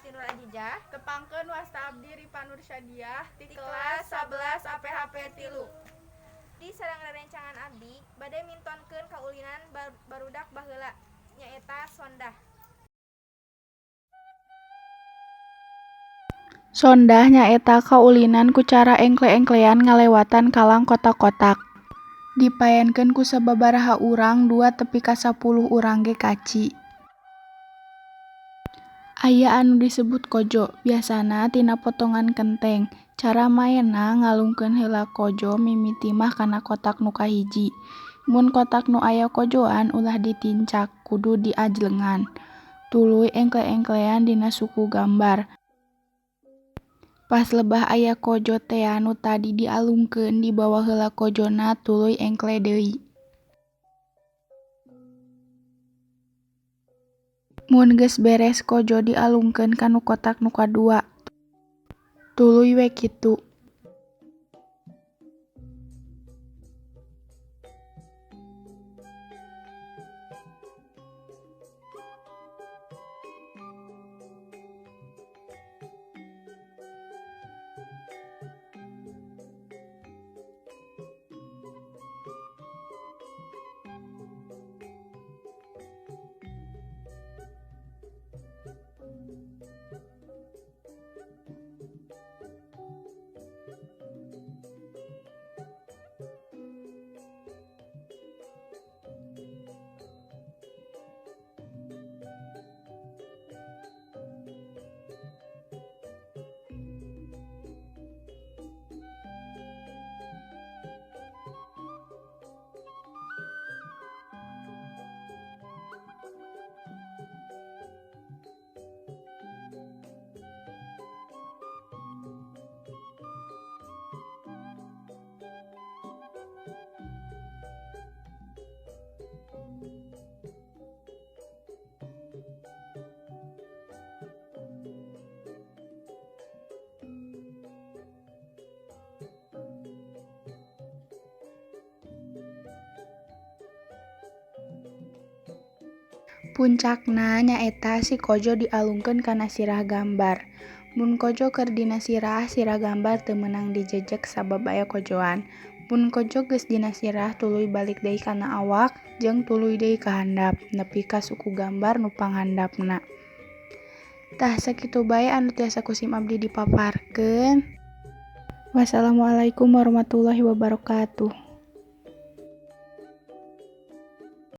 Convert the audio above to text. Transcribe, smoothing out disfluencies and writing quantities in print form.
Fatin Nur Ajijah. Tepangkeun wasta abdi Ripa Nur Syadiah ti kelas 11 APHP 3. Di sareng rerencangan abdi bade mintonkeun kaulinan barudak baheula nyaeta sondah. Sondah nyaeta kaulinan ku cara engkle-engklean ngalewatan kalang kotak-kotak. Dipaenkeun ku sababaraha urang 2 tepi ka 10 urang ge kaci. Aya anu disebut kojo, biasana tina potongan kenteng. Cara maenna ngalungkeun heula kojo mimiti mah kana kotak nu kahiji. Mun kotak nu aya kojoan ulah ditincak, kudu diajlengan. Tuluy engkle-engklean dina suku gambar. Pas lebah aya kojo tea nu tadi dialungkeun dibawa heula kojona tuluy engkle deui. Mun geus beres kojo dialungkeun kanu kotak nu kadua, tuluy we kitu. Puncakna nyaeta si kojo dialungkeun kana sirah gambar. Mun kojo keur dina sirah, sirah gambar teu meunang dijejeg sabab aya kojoan. Mun kojo geus dina sirah tuluy balik deui kana awak jeung tuluy deui ka handap nepi ka suku gambar nu panghandapna. Tah sakitu bae anu tiasa ku sim abdi dipaparkeun. Wassalamualaikum warahmatullahi wabarakatuh.